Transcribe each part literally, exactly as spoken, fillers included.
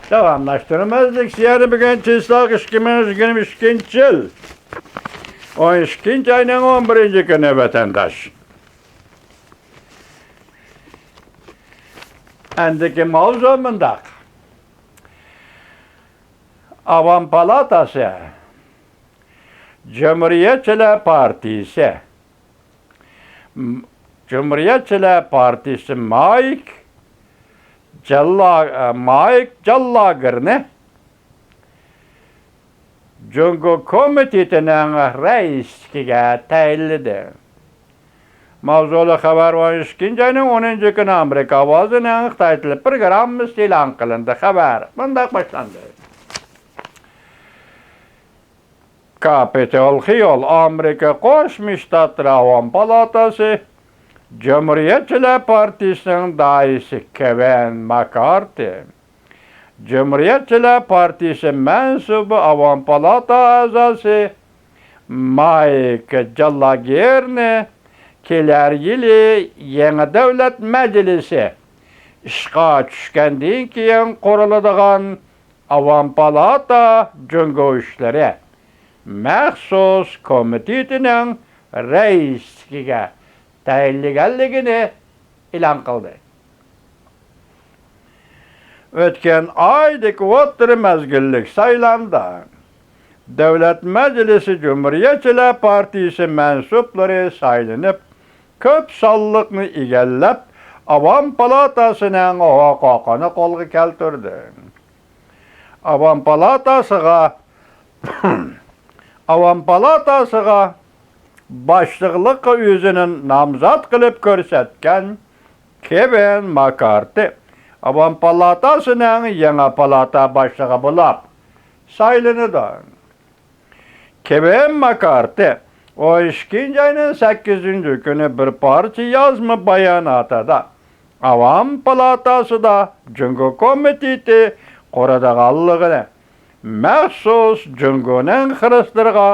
داۋاملاشتۇرىمىز لېكسىيەنى. بۈگۈن چىسلاق ئىككى مىڭ يىگىرمە ئىككىنچى يىل، ئون ئىككىنچى ئاينىڭ ئون بىرىنچى كۈنى، ۋەتەنداش. ئەندىكى ماۋزۇ مۇنداق. ئاۋام پالاتاسى، جۇمھۇرىيەتچىلەر پارتىيىسى، جۇمھۇرىيەتچىلەر پارتىيىسى مايك جاللا-، مايك جالاگېرنى جۇڭگو كومىتېتىنىڭ رەئىسلىكىگە تەيىنلىدى. ماۋزۇلۇق خەۋەر ئون ئىككىنچى ئاينىڭ ئونىنچى كۈنى ئامېرىكا ئاۋازىنىڭ خىتاي تىلى پروگراممىسىدا ئېلان قىلىندى. خەۋەر مۇنداق باشلاندى. كاپىتول خىيول، ئامېرىكا قوشما شتاتلىرى ئاۋام پالاتاسى جۇمھۇرىيەتچىلەر پارتىيىسىنىڭ دائىسى كېۋىن ماكارتى، جۇمھۇرىيەتچىلەر پارتىيىسى مەنسۇبى ئاۋام پالاتا ئەزاسى مايك جالاگېرنى كېلەر يىلى يېڭى دۆلەت مەجلىسى ئىشقا چۈشكەندىن كېيىن قۇرۇلىدىغان ئاۋام پالاتا جۇڭگو ئىشلىرى مەخسۇس كومىتېتىنىڭ رەئىسلىكىگە تەيىنلىگەنلىكىنى ئېلان قىلدى. ئۆتكەن ئايدىكى ئوتتۇرا مەزگىللىك سايلامدا دۆلەت مەجلىسى جۇمھۇرىيەتچىلەر پارتىيىسى مەنسۇپلىرى سايلىنىپ، كۆپ سانلىقنى ئىگىلەپ، ئاۋام پالاتاسىنىڭ ھوقۇقىنى قولغا كەلتۈردى. ئاۋام پالاتاسىغا، ئاۋام پالاتاسىغا باشلىقلىققا ئۆزىنى نامزات قىلىپ كۆرسەتكەن كېۋىن ماكارتى ئاۋام پالاتاسىنىڭ يېڭى پالاتا باشلىقى بولۇپ سايلىنىدۇ. كېۋىن ماكارتى ئون ئىككىنچى ئاينىڭ سەككىزىنچى كۈنى بىر پارچە يازما باياناتىدا ئاۋام پالاتاسىدا جۇڭگو كومىتېتى قۇرىدىغانلىقىنى، مەخسۇس جۇڭگونىڭ خىرىسلىرىغا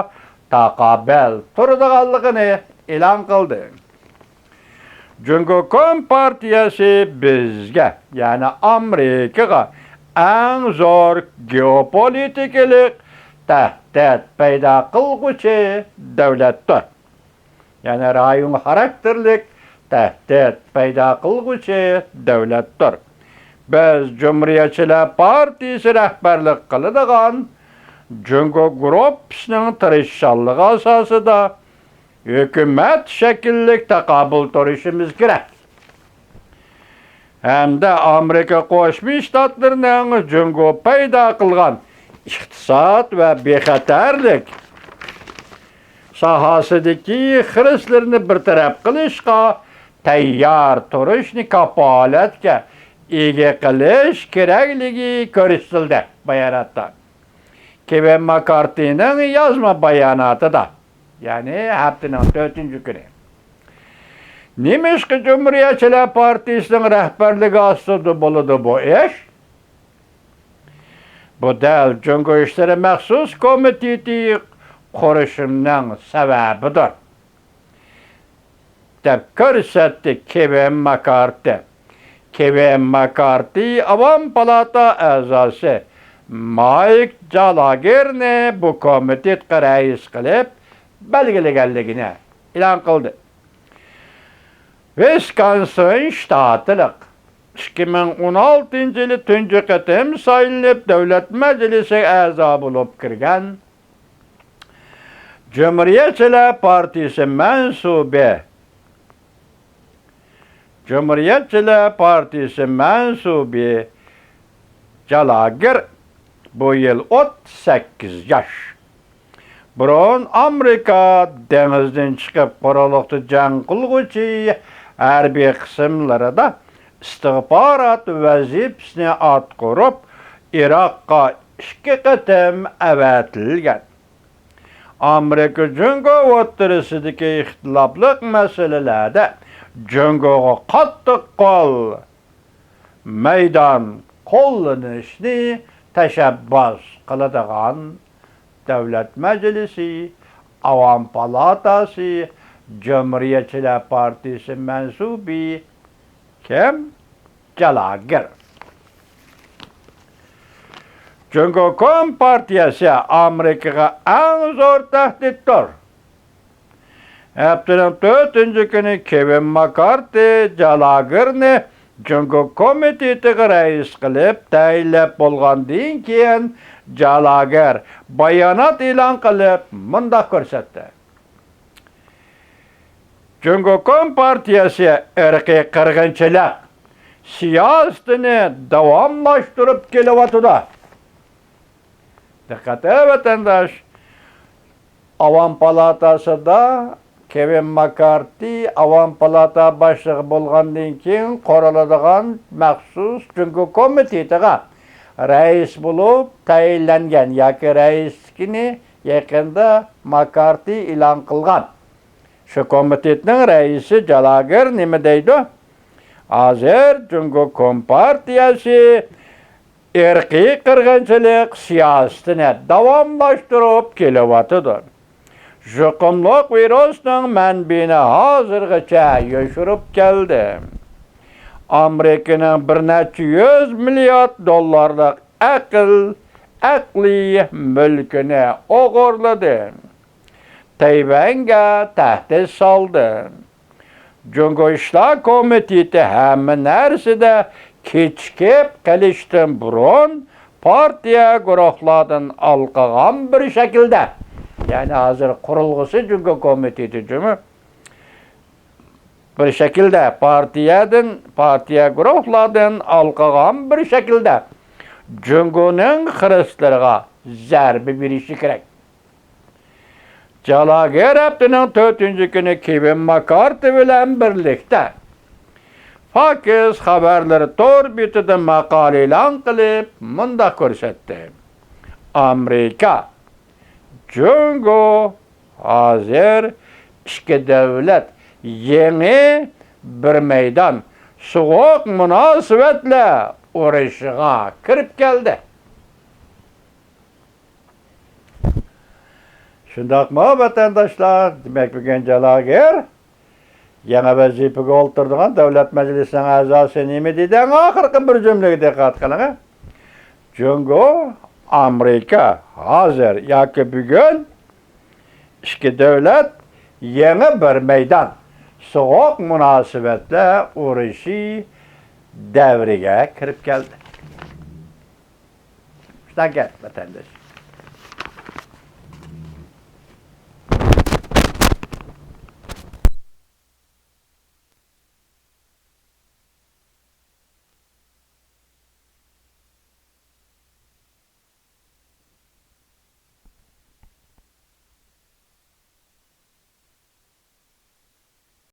تاقابىل تۇرىدىغانلىقىنى ئېلان قىلدى. جۇڭگو كومپارتىيەسى بىزگە، يەنى ئامېرىكىغا ئەڭ زور گېئوپولىتىكىلىق تەھدىت پەيدا قىلغۇچى دۆلەتتۇر. يەنى رايون خاراكتېرلىك تەھدىت پەيدا قىلغۇچى دۆلەتتۇر. بىز جۇمھۇرىيەتچىلەر پارتىيىسى رەھبەرلىك قىلىدىغان جۇڭگو گۇرۇپپىسىنىڭ تىرىشچانلىقى ئاساسىدا ھۆكۈمەت شەكىللىك تاقابىل تۇرۇشىمىز كېرەك. ھەمدە ئامېرىكا قوشما شتاتلىرىنىڭ جۇڭگو پەيدا قىلغان ئىقتىساد ۋە بىخەتەرلىك ساھەسىدىكى خىرىسلىرىنى بىر تەرەپ قىلىشقا تەييار تۇرۇشنى كاپالەتكە ئىگە قىلىش كېرەكلىكى كۆرسىتىلدى. باياناتتا كېۋىن ماكارتىنىڭ يازما باياناتىدا، يەنى ھەپتىنىڭ تۆتىنچى كۈنى، نېمىشقا جۇمھۇرىيەتچىلەر پارتىيىسىنىڭ رەھبەرلىكى ئاستىدا بولىدۇ بۇ ئىش؟ بۇ دەل جۇڭگو ئىشلىرى مەخسۇس كومىتېتى قۇرۇشۇمنىڭ سەۋەبىدۇر، دەپ كۆرسەتتى كېۋىن ماكارتى. كېۋىن ماكارتى ئاۋام پالاتا ئەزاسى مايك جالاگېرنى بۇ كومىتېتقا رەئىس قىلىپ بەلگىلىگەنلىكىنى ئېلان قىلدى. ۋىسكونسىن شتاتلىق، ئىككى مىڭ ئون ئالتىنچى يىلى تۇنجى قېتىم سايلىنىپ، دۆلەت مەجلىسىگە ئەزا بولۇپ كىرگەن جۇمھۇرىيەتچىلەر پارتىيىسى مەنسۇبى، جۇمھۇرىيەتچىلەر پارتىيىسى مەنسۇبى جالاگېر بۇ يىل ئوتتۇز سەككىز ياش. بۇرۇن ئامېرىكا دېڭىزدىن چىقىپ، قۇرۇقلۇقتا جەڭ قىلغۇچى ھەربىي قىسىملىرىدا ئىستىخبارات ۋەزىپىسىنى ئاتقۇرۇپ، ئىراققا ئىككى قېتىم ئەۋەتىلگەن. ئامېرىكا جۇڭگو ئوتتۇرىسىدىكى ئىختىلاپلىق مەسىلىلەردە جۇڭگوغا قاتتىق قول مەيدان قوللىنىشنى تەشەببۇس قىلىدىغان دۆلەت مەجلىسى، ئاۋام پالاتاسى، جۇمھۇرىيەتچىلەر پارتىيىسى مەنسۇبى كىم؟ جالاگېر. جۇڭگو كومپارتىيەسى ئامېرىكىغا ئەڭ زور تەھدىتتۇر. ھەپتىنىڭ تۆتىنچى كۈنى كېۋىن ماكارتى جالاگېرنى جۇڭگو كومىتېتىغا رەئىس قىلىپ تەيىنلەپ بولغاندىن كېيىن، جالاگېر بايانات ئېلان قىلىپ مۇنداق كۆرسەتتى: جۇڭگو كومپارتىيەسى ئىرقىي قىرغىنچىلىق سىياسىتىنى داۋاملاشتۇرۇپ كېلىۋاتىدۇ. دىققەت، ۋەتەنداش! ئاۋام پالاتاسىدا كېۋىن ماكارتى ئاۋام پالاتا باشلىقى بولغاندىن كېيىن قۇرۇلىدىغان مەخسۇس جۇڭگو كومىتېتىغا رەئىس بولۇپ تەيىنلەنگەن ياكى رەئىسلىكىنى يېقىندا ماكارتى ئېلان قىلغان. شۇ كومىتېتنىڭ رەئىسى جالاگېر نېمە دەيدۇ؟ ھازىر جۇڭگو كومپارتىيەسى ئىرقىي قىرغىنچىلىق سىياسىتىنى داۋاملاشتۇرۇپ كېلىۋاتىدۇ. يۇقۇملۇق ۋىرۇسنىڭ مەنبىيىنى ھازىرغىچە يوشۇرۇپ كەلدى. ئامېرىكىنىڭ بىر نەچچە يۈز مىليارد دوللارلىق ئەقىل، ئەقلىي مۈلكىنى ئوغرىلىدى. تەيۋەنگە تەھدىت سالدى. جۇڭگو ئىشلار كومىتېتى ھەممە نەرسىدە كېچىكىپ قېلىشتىن بۇرۇن پارتىيە گۇرۇھلاردىن ھالقىغان بىر شەكىلدە، يەنى ھازىر قۇرۇلغۇسى جۇڭگو كومىتېتى جۇمۇ، بىر شەكىلدە پارتىيەدىن، پارتىيە گۇرۇھلاردىن ھالقىغان بىر شەكىلدە جۇڭگونىڭ خىرىسلىرىغا زەربە بېرىشى كېرەك. جالاگېر ھەپتىنىڭ تۆتىنچى كۈنى كېۋىن ماكارتى بىلەن بىرلىكتە فاكس خەۋەرلىرى تور بېتىدە ماقالە ئېلان قىلىپ مۇنداق كۆرسەتتى: ئامېرىكا، جۇڭگو ھازىر ئىككى دۆلەت يېڭى بىر مەيدان سوغۇق مۇناسىۋەتلەر ئۇرۇشىغا كىرىپ كەلدى. شۇنداقمۇ، ۋەتەنداشلار؟ دېمەك، بۈگۈن جالاگېر يېڭى ۋەزىپىگە ئولتۇرىدىغان دۆلەت مەجلىسىنىڭ ئەزاسى نېمە دېدى؟ ئەڭ ئاخىرقى بىر جۈملىگە دىققەت قىلىڭ. جۇڭگو، ئامېرىكا ھازىر ياكى بۈگۈن ئىككى دۆلەت يېڭى بىر مەيدان سوغۇق مۇناسىۋەتلەر ئۇرۇشى دەۋرىگە كىرىپ كەلدى. شۇنداق گەپ، ۋەتەنداش.